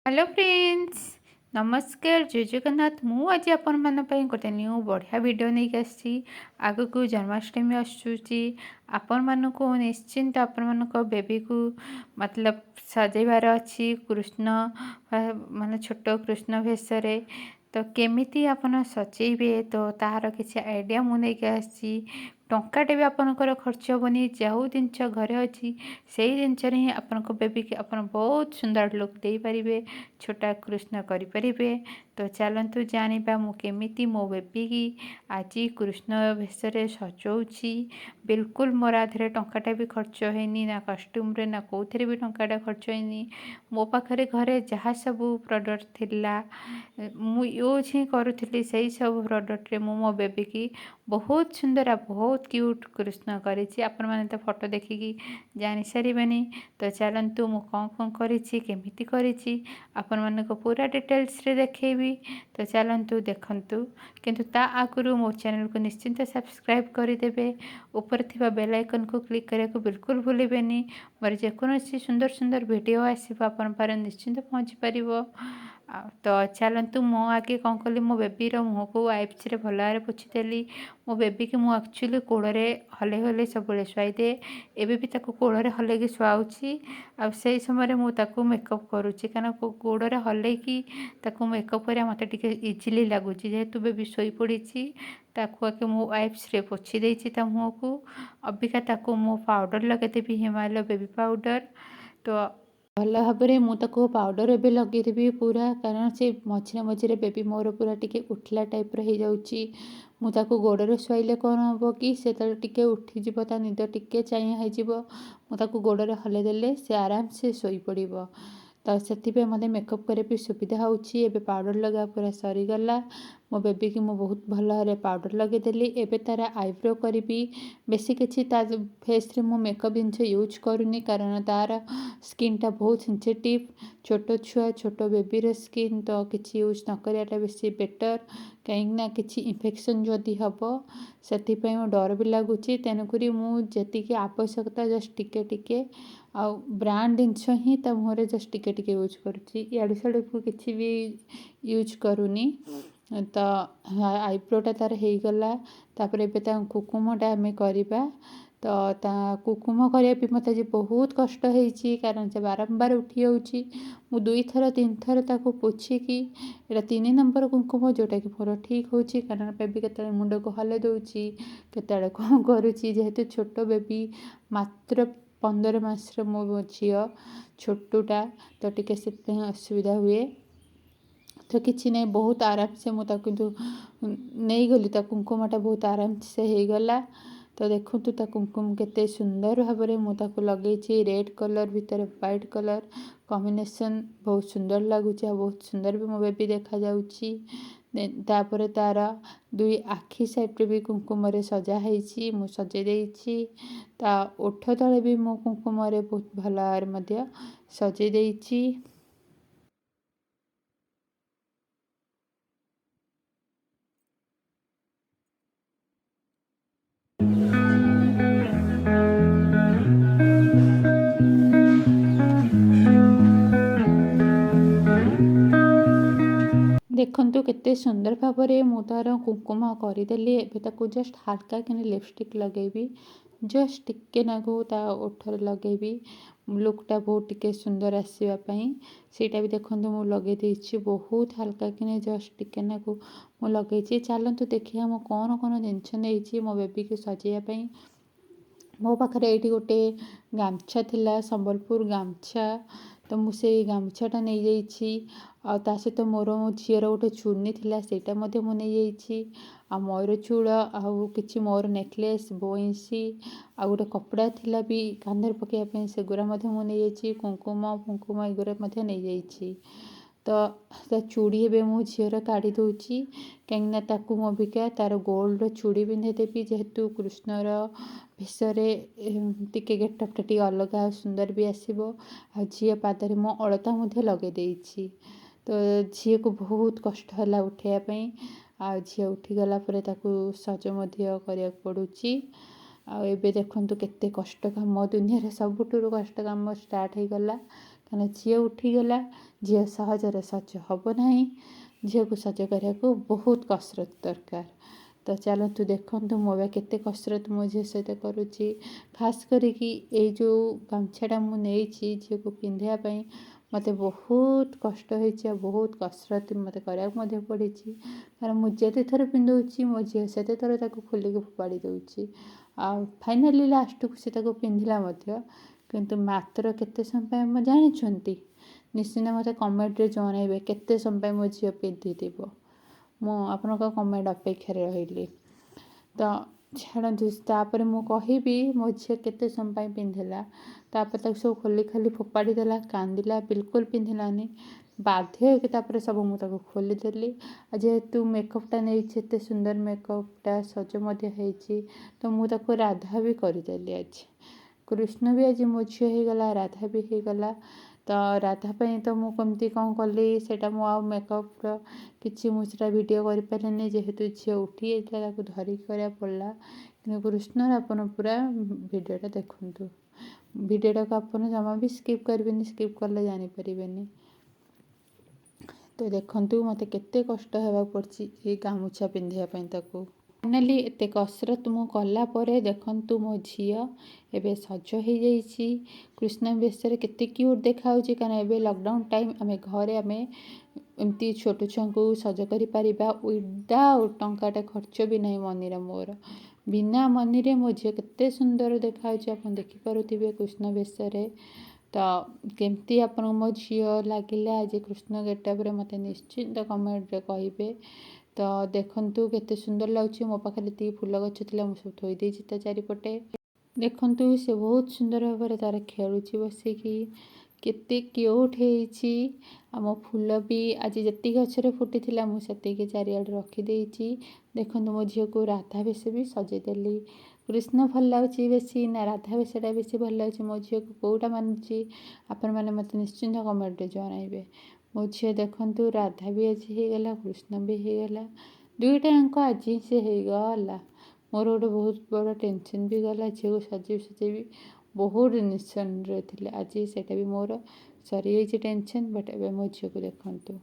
Hello friends, ନମସ୍କାର, ଜୟ ଜଗନ୍ନାଥ। ମୁଁ ଆଜି ଆପଣମାନଙ୍କ ପାଇଁ ଗୋଟେ ନ୍ୟୁ ବଢ଼ିଆ ଭିଡ଼ିଓ ନେଇକି ଆସିଛି। ଆଗକୁ ଜନ୍ମାଷ୍ଟମୀ ଆସୁଛି। ଆପଣମାନଙ୍କୁ ନିଶ୍ଚିନ୍ତ ଆପଣମାନଙ୍କ ବେବିକୁ ମତଲବ ସଜେଇବାର ଅଛି କୃଷ୍ଣ, ମାନେ ଛୋଟ କୃଷ୍ଣ ଭେଷରେ। ତ କେମିତି ଆପଣ ସଜେଇବେ, ତ ତାହାର କିଛି ଆଇଡ଼ିଆ ମୁଁ ନେଇକି ଆସିଛି। ଟଙ୍କାଟେ ବି ଆପଣଙ୍କର ଖର୍ଚ୍ଚ ହେବନି। ଯେଉଁ ଜିନିଷ ଘରେ ଅଛି, ସେଇ ଜିନିଷରେ ହିଁ ଆପଣଙ୍କ ବେବିକି ଆପଣ ବହୁତ ସୁନ୍ଦର ଲୁକ୍ ଦେଇପାରିବେ, ଛୋଟା କୃଷ୍ଣ କରିପାରିବେ। ତ ଚାଲନ୍ତୁ ଜାଣିବା ମୁଁ କେମିତି ମୋ ବେବିକି ଆଜି କୃଷ୍ଣ ଭେଷରେ ସଜଉଛି। ବିଲକୁଲ ମୋର ଆ ଦେହରେ ଟଙ୍କାଟା ବି ଖର୍ଚ୍ଚ ହେଇନି, ନା କଷ୍ଟ୍ୟୁମ୍ରେ ନା କେଉଁଥିରେ ବି ଟଙ୍କାଟା ଖର୍ଚ୍ଚ ହେଇନି। ମୋ ପାଖରେ ଘରେ ଯାହା ସବୁ ପ୍ରଡ଼କ୍ଟ ଥିଲା, ମୁଁ ୟୁଜ୍ ହିଁ କରୁଥିଲି, ସେଇ ସବୁ ପ୍ରଡ଼କ୍ଟରେ ମୁଁ ମୋ ବେବିକି ବହୁତ ସୁନ୍ଦର ଆଉ ବହୁତ କ୍ୟୁଟ୍ କୃଷ୍ଣ କରିଛି। ଆପଣମାନେ ତ ଫଟୋ ଦେଖିକି ଜାଣିସାରିବେନି। ତ ଚାଲନ୍ତୁ, ମୁଁ କ'ଣ କ'ଣ କରିଛି, କେମିତି କରିଛି, ଆପଣମାନଙ୍କୁ ପୁରା ଡିଟେଲ୍ସରେ ଦେଖେଇବି। ତ ଚାଲନ୍ତୁ ଦେଖନ୍ତୁ। କିନ୍ତୁ ତା ଆଗରୁ ମୋ ଚ୍ୟାନେଲକୁ ନିଶ୍ଚିନ୍ତ ସବସ୍କ୍ରାଇବ୍ କରିଦେବେ। ଉପରେ ଥିବା ବେଲ୍ ଆଇକନ୍କୁ କ୍ଲିକ୍ କରିବାକୁ ବିଲକୁଲ ଭୁଲିବେନି। ମୋର ଯେକୌଣସି ସୁନ୍ଦର ସୁନ୍ଦର ଭିଡ଼ିଓ ଆସିବ, ଆପଣଙ୍କ ପାଖରେ ନିଶ୍ଚିନ୍ତ ପହଞ୍ଚି ପାରିବ। ଆଉ ତ ଚାଲନ୍ତୁ, ମୁଁ ଆଗେ କ'ଣ କଲି, ମୋ ବେବିର ମୁହଁକୁ ୱାଇପ୍ସରେ ଭଲ ଭାବରେ ପୋଛିଦେଲି। ମୋ ବେବିକି ମୁଁ ଆକ୍ଚୁଆଲି କୋଳରେ ହଲେଇ ହଲେଇ ସବୁବେଳେ ଶୁଆଇଦିଏ। ଏବେ ବି ତାକୁ କୋଳରେ ହଲେଇକି ଶୁଆଉଛି ଆଉ ସେଇ ସମୟରେ ମୁଁ ତାକୁ ମେକଅପ୍ କରୁଛି, କାରଣ ଗୋଡ଼ରେ ହଲେଇକି ତାକୁ ମେକଅପ୍ କରିବା ମୋତେ ଟିକେ ଇଜିଲି ଲାଗୁଛି। ଯେହେତୁ ବେବି ଶୋଇପଡ଼ିଛି, ତାକୁ ଆଗେ ମୁଁ ୱାଇପ୍ସରେ ପୋଛି ଦେଇଛି ତା ମୁହଁକୁ। ଅବିକା ତାକୁ ମୁଁ ପାଉଡ଼ର ଲଗାଇଦେବି, ହିମାଲୟ ବେବି ପାଉଡ଼ର। ତ ଭଲ ଭାବରେ ମୁଁ ତାକୁ ପାଉଡ଼ର ଏବେ ଲଗେଇଦେବି ପୁରା, କାରଣ ସେ ମଝିରେ ମଝିରେ ବେବି ମୋର ପୁରା ଟିକେ ଉଠିଲା ଟାଇପ୍ର ହେଇଯାଉଛି। ମୁଁ ତାକୁ ଗୋଡ଼ରେ ଶୁଆଇଲେ କ'ଣ ହେବ କି ସେ ଯେତେବେଳେ ଟିକେ ଉଠିଯିବ, ତା ନିଦ ଟିକେ ଚାଇଁଆ ହେଇଯିବ। ମୁଁ ତାକୁ ଗୋଡ଼ରେ ହଲେଇ ଦେଲେ ସେ ଆରାମସେ ଶୋଇପଡ଼ିବ। ତ ସେଥିପାଇଁ ମୋତେ ମେକଅପ୍ କରିବା ବି ସୁବିଧା ହେଉଛି। ଏବେ ପାଉଡ଼ର ଲଗା ପୁରା ସରିଗଲା। ମୋ ବେବିକି ମୁଁ ବହୁତ ଭଲ ଭାବରେ ପାଉଡ଼ର ଲଗେଇଦେଲି। ଏବେ ତା'ର ଆଇବ୍ରୋ କରିବି। ବେଶୀ କିଛି ତା ଫେସ୍ରେ ମୁଁ ମେକଅପ୍ ଜିନିଷ ୟୁଜ୍ କରୁନି, କାରଣ ତା'ର ସ୍କିନ୍ଟା ବହୁତ ସେନ୍ସିଟିଭ୍। ଛୋଟ ଛୁଆ, ଛୋଟ ବେବିର ସ୍କିନ୍, ତ କିଛି ୟୁଜ୍ ନ କରିବାଟା ବେଶୀ ବେଟର୍, କାହିଁକିନା କିଛି ଇନଫେକ୍ସନ୍ ଯଦି ହେବ, ସେଥିପାଇଁ ମୋ ଡର ବି ଲାଗୁଛି। ତେଣୁକରି ମୁଁ ଯେତିକି ଆବଶ୍ୟକତା ଜଷ୍ଟ ଟିକେ ଟିକେ ଆଉ ବ୍ରାଣ୍ଡ ଜିନିଷ ହିଁ ତା ମୁହଁରେ ଜଷ୍ଟ ଟିକେ ଟିକେ ୟୁଜ୍ କରୁଛି। ଇଆଡ଼ୁ ସିଆଡ଼ୁ କିଛି ବି ୟୁଜ୍ କରୁନି। ତ ଆଇବ୍ରୋଟା ତା'ର ହେଇଗଲା। ତାପରେ ଏବେ ତା କୁକୁମଟା ଆମେ କରିବା। ତ ତା କୁକୁମ କରିବା ବି ମୋତେ ଆଜି ବହୁତ କଷ୍ଟ ହେଇଛି, କାରଣ ସେ ବାରମ୍ବାର ଉଠିଯାଉଛି। ମୁଁ ଦୁଇଥର ତିନିଥର ତାକୁ ପୋଛିକି ଏଇଟା 3 ନମ୍ବର କୁଙ୍କୁମ ଯେଉଁଟାକି ମୋର ଠିକ୍ ହେଉଛି, କାରଣ ବେବି କେତେବେଳେ ମୁଣ୍ଡକୁ ହଲେଇ ଦେଉଛି, କେତେବେଳେ କ'ଣ କରୁଛି। ଯେହେତୁ ଛୋଟ ବେବି, ମାତ୍ର 15 ମାସର ମୋ ଝିଅ ଛୋଟଟା, ତ ଟିକେ ସେଥିପାଇଁ ଅସୁବିଧା ହୁଏ। ତ କିଛି ନାହିଁ, ବହୁତ ଆରାମସେ ମୁଁ ତାକୁ କିନ୍ତୁ ନେଇଗଲି। ତା କୁଙ୍କୁମଟା ବହୁତ ଆରାମସେ ହେଇଗଲା। ତ ଦେଖନ୍ତୁ, ତା କୁଙ୍କୁମ କେତେ ସୁନ୍ଦର ଭାବରେ ମୁଁ ତାକୁ ଲଗେଇଛି। ରେଡ଼୍ କଲର୍ ଭିତରେ ହ୍ୱାଇଟ୍ କଲର୍ କମ୍ବିନେସନ୍ ବହୁତ ସୁନ୍ଦର ଲାଗୁଛି ଆଉ ବହୁତ ସୁନ୍ଦର ବି ମୋ ବେବି ଦେଖାଯାଉଛି। ତାପରେ ତା'ର ଦୁଇ ଆଖି ସାଇଡ଼୍ରେ ବି କୁଙ୍କୁମରେ ସଜା ହେଇଛି, ମୁଁ ସଜେଇ ଦେଇଛି। ତା ଓଠ ତଳେ ବି ମୁଁ କୁଙ୍କୁମରେ ବହୁତ ଭଲ ଭାବରେ ମଧ୍ୟ ସଜେଇ ଦେଇଛି। ଦେଖନ୍ତୁ, କେତେ ସୁନ୍ଦର ଭାବରେ ମୁଁ ତା'ର କୁଙ୍କୁମ କରିଦେଲି। ଏବେ ତାକୁ ଜଷ୍ଟ ହାଲକା କିନି ଲିପଷ୍ଟିକ୍ ଲଗେଇବି, ଜଷ୍ଟ ଟିକେ ନାକୁ ତା ଓଠରେ ଲଗେଇବି, ଲୁକ୍ଟା ବହୁତ ଟିକେ ସୁନ୍ଦର ଆସିବା ପାଇଁ। ସେଇଟା ବି ଦେଖନ୍ତୁ, ମୁଁ ଲଗେଇ ଦେଇଛି। ବହୁତ ହାଲକା କିନି ଜଷ୍ଟ ଟିକେ ନାକୁ ମୁଁ ଲଗେଇଛି। ଚାଲନ୍ତୁ ଦେଖିବା ମୁଁ କ'ଣ କ'ଣ ଜିନିଷ ନେଇଛି ମୋ ବେବିକୁ ସଜେଇବା ପାଇଁ। ମୋ ପାଖରେ ଏଇଠି ଗୋଟେ ଗାମୁଛା ଥିଲା, ସମ୍ବଲପୁର ଗାମୁଛା, ତ ମୁଁ ସେଇ ଗାମୁଛାଟା ନେଇଯାଇଛି। ଆଉ ତା ସହିତ ମୋର ମୋ ଝିଅର ଗୋଟେ ଚୁନି ଥିଲା, ସେଇଟା ମଧ୍ୟ ମୁଁ ନେଇଯାଇଛି। ଆଉ ମୟୂର ଚୂଳ ଆଉ କିଛି ମୋର ନେକଲେସ୍, ବଇଁଶୀ ଆଉ ଗୋଟେ କପଡ଼ା ଥିଲା ବି କାନ୍ଧରେ ପକାଇବା ପାଇଁ, ସେଗୁଡ଼ା ମଧ୍ୟ ମୁଁ ନେଇଯାଇଛି। କୁଙ୍କୁମ ଫୁଙ୍କୁମ ଏଗୁଡ଼ା ମଧ୍ୟ ନେଇଯାଇଛି। ତ ତା ଚୁଡ଼ି ଏବେ ମୁଁ ଝିଅର କାଢ଼ି ଦେଉଛି, କାହିଁକିନା ତାକୁ ମୁଁ ଅବିକା ତା'ର ଗୋଲ୍ଡର ଚୁଡ଼ି ପିନ୍ଧେଇ ଦେବି। ଯେହେତୁ କୃଷ୍ଣର ଭେଷରେ ଟିକେ ଗେଟଅପ୍ଟା ଟିକେ ଅଲଗା ଆଉ ସୁନ୍ଦର ବି ଆସିବ। ଆଉ ଝିଅ ପାଦରେ ମୁଁ ଅଳତା ମଧ୍ୟ ଲଗେଇ ଦେଇଛି। ତ ଝିଅକୁ ବହୁତ କଷ୍ଟ ହେଲା ଉଠେଇବା ପାଇଁ। ଆଉ ଝିଅ ଉଠିଗଲା ପରେ ତାକୁ ସଜ ମଧ୍ୟ କରିବାକୁ ପଡ଼ୁଛି। ଆଉ ଏବେ ଦେଖନ୍ତୁ, କେତେ କଷ୍ଟ କାମ, ଦୁନିଆରେ ସବୁଠାରୁ କଷ୍ଟ କାମ ଷ୍ଟାର୍ଟ ହେଇଗଲା। କାରଣ ଝିଅ ଉଠିଗଲା, ଝିଅ ସହଜରେ ସଜ ହେବ ନାହିଁ। ଝିଅକୁ ସଜ କରିବାକୁ ବହୁତ କସରତ ଦରକାର। ତ ଚାଲନ୍ତୁ, ଦେଖନ୍ତୁ ମୁଁ ଏବେ କେତେ କସରତ ମୋ ଝିଅ ସହିତ କରୁଛି। ଖାସ୍ କରିକି ଏଇ ଯେଉଁ ଗାମୁଛାଟା ମୁଁ ନେଇଛି ଝିଅକୁ ପିନ୍ଧିବା ପାଇଁ, ମୋତେ ବହୁତ କଷ୍ଟ ହେଇଛି ଆଉ ବହୁତ କସରତ ମୋତେ କରିବାକୁ ମଧ୍ୟ ପଡ଼ିଛି, କାରଣ ମୁଁ ଯେତେ ଥର ପିନ୍ଧଉଛି, ମୋ ଝିଅ ସେତେ ଥର ତାକୁ ଖୋଲିକି ଫୋପାଡ଼ି ଦେଉଛି। ଆଉ ଫାଇନାଲି ଲାଷ୍ଟକୁ ସେ ତାକୁ ପିନ୍ଧିଲା ମଧ୍ୟ, କିନ୍ତୁ ମାତ୍ର କେତେ ସମୟ ପାଇଁ ଆପଣ ଜାଣିଛନ୍ତି? ନିଶ୍ଚିନ୍ତ ମୋତେ କମେଣ୍ଟରେ ଜଣାଇବେ କେତେ ସମୟ ପାଇଁ ମୋ ଝିଅ ପିନ୍ଧିଥିବ। ମୁଁ ଆପଣଙ୍କ କମେଣ୍ଟ ଅପେକ୍ଷାରେ ରହିଲି। ତ ଛାଡ଼ନ୍ତୁ, ତାପରେ ମୁଁ କହିବି ମୋ ଝିଅ କେତେ ସମୟ ପାଇଁ ପିନ୍ଧିଲା। ତାପରେ ତାକୁ ସବୁ ଖୋଲି ଖାଲି ଫୋପାଡ଼ି ଦେଲା, କାନ୍ଦିଲା, ବିଲକୁଲ ପିନ୍ଧିଲାନି। ବାଧ୍ୟ ହେଇକି ତାପରେ ସବୁ ମୁଁ ତାକୁ ଖୋଲିଦେଲି। ଆଉ ଯେହେତୁ ମେକଅପ୍ଟା ନେଇଛି, ଏତେ ସୁନ୍ଦର ମେକଅପ୍ଟା, ସଜ ମଧ୍ୟ ହେଇଛି, ତ ମୁଁ ତାକୁ ରାଧା ବି କରିଦେଲି ଆଜି। କୃଷ୍ଣ ବି ଆଜି ମୋ ଝିଅ ହେଇଗଲା, ରାଧା ବି ହେଇଗଲା। ତ ରାଧା ପାଇଁ ତ ମୁଁ କେମିତି କ'ଣ କଲି, ସେଇଟା ମୁଁ ଆଉ ମେକଅପ୍ର କିଛି ମୁଁ ସେଇଟା ଭିଡ଼ିଓ କରିପାରିଲିନି, ଯେହେତୁ ଝିଅ ଉଠି ଯାଇଥିଲା, ତାକୁ ଧରିକି କରିବାକୁ ପଡ଼ିଲା। କିନ୍ତୁ କୃଷ୍ଣର ଆପଣ ପୁରା ଭିଡ଼ିଓଟା ଦେଖନ୍ତୁ। ଭିଡ଼ିଓଟାକୁ ଆପଣ ଜମା ବି ସ୍କିପ୍ କରିବେନି, ସ୍କିପ୍ କଲେ ଜାଣିପାରିବେନି। ତ ଦେଖନ୍ତୁ ମୋତେ କେତେ କଷ୍ଟ ହେବାକୁ ପଡ଼ିଛି ଏଇ ଗାମୁଛା ପିନ୍ଧିବା ପାଇଁ ତାକୁ। ଫାଇନାଲି ଏତେ କସରତ ମୁଁ କଲା ପରେ ଦେଖନ୍ତୁ ମୋ ଝିଅ ଏବେ ସଜ ହେଇଯାଇଛି। କୃଷ୍ଣ ବେଶରେ କେତେ କ୍ୟୁଟ୍ ଦେଖାହେଉଛି, କାରଣ ଏବେ ଲକଡାଉନ୍ ଟାଇମ୍, ଆମେ ଘରେ ଆମେ ଏମିତି ଛୋଟ ଛୁଆଙ୍କୁ ସଜ କରିପାରିବା ୱିଦାଉଟ୍ ଟଙ୍କାଟା ଖର୍ଚ୍ଚ ବି ନାହିଁ ମନିର। ମୋର ବିନା ମନିରେ ମୋ ଝିଅ କେତେ ସୁନ୍ଦର ଦେଖାହେଉଛି, ଆପଣ ଦେଖିପାରୁଥିବେ କୃଷ୍ଣ ବେଶରେ। ତ କେମିତି ଆପଣଙ୍କୁ ମୋ ଝିଅ ଲାଗିଲା ଆଜି କୃଷ୍ଣ ଗେଟଅପ୍ରେ, ମୋତେ ନିଶ୍ଚିନ୍ତ କମେଣ୍ଟରେ କହିବେ। ତ ଦେଖନ୍ତୁ କେତେ ସୁନ୍ଦର ଲାଗୁଛି। ମୋ ପାଖରେ ଯେତିକି ଫୁଲ ଗଛ ଥିଲା, ମୁଁ ସବୁ ଥୋଇ ଦେଇଛି ତା ଚାରିପଟେ। ଦେଖନ୍ତୁ, ସେ ବହୁତ ସୁନ୍ଦର ଭାବରେ ତାର ଖେଳୁଛି ବସିକି, କେତେ କ୍ୟୁଟ୍ ହେଇଛି। ଆମ ଫୁଲ ବି ଆଜି ଯେତିକି ଗଛରେ ଫୁଟିଥିଲା, ମୁଁ ସେତିକି ଚାରିଆଡ଼େ ରଖିଦେଇଛି। ଦେଖନ୍ତୁ, ମୋ ଝିଅକୁ ରାଧା ବେଶ ବି ସଜେଇଦେଲି। କୃଷ୍ଣ ଭଲ ଲାଗୁଛି ବେଶୀ ନା ରାଧା ବେଶଟା ବେଶୀ ଭଲ ଲାଗୁଛି? ମୋ ଝିଅକୁ କେଉଁଟା ମାନୁଛି, ଆପଣମାନେ ମୋତେ ନିଶ୍ଚିନ୍ତ କମେଣ୍ଟରେ ଜଣାଇବେ। ମୋ ଝିଅ ଦେଖନ୍ତୁ, ରାଧା ବି ଆଜି ହେଇଗଲା, କୃଷ୍ଣ ବି ହେଇଗଲା, ଦୁଇଟା ଯାକ ଆଜି ସେ ହେଇଗଲା। ମୋର ଗୋଟେ ବହୁତ ବଡ଼ ଟେନସନ୍ ବି ଗଲା। ଝିଅକୁ ସଜେଇବି ସଜେଇବି ବହୁତ ଟେନସନ୍ରେ ଥିଲେ, ଆଜି ସେଇଟା ବି ମୋର ସରିଯାଇଛି ଟେନସନ୍। ବଟ୍ ଏବେ ମୋ ଝିଅକୁ ଦେଖନ୍ତୁ।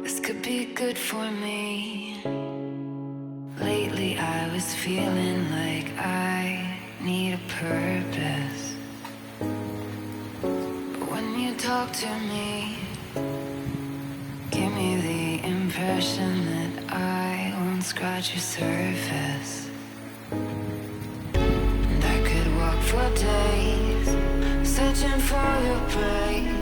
This could be good for me. Lately, I was feeling like I need a purpose. But when you talk to me, give me the impression that I won't scratch your surface. And I could walk for days, searching for your praise.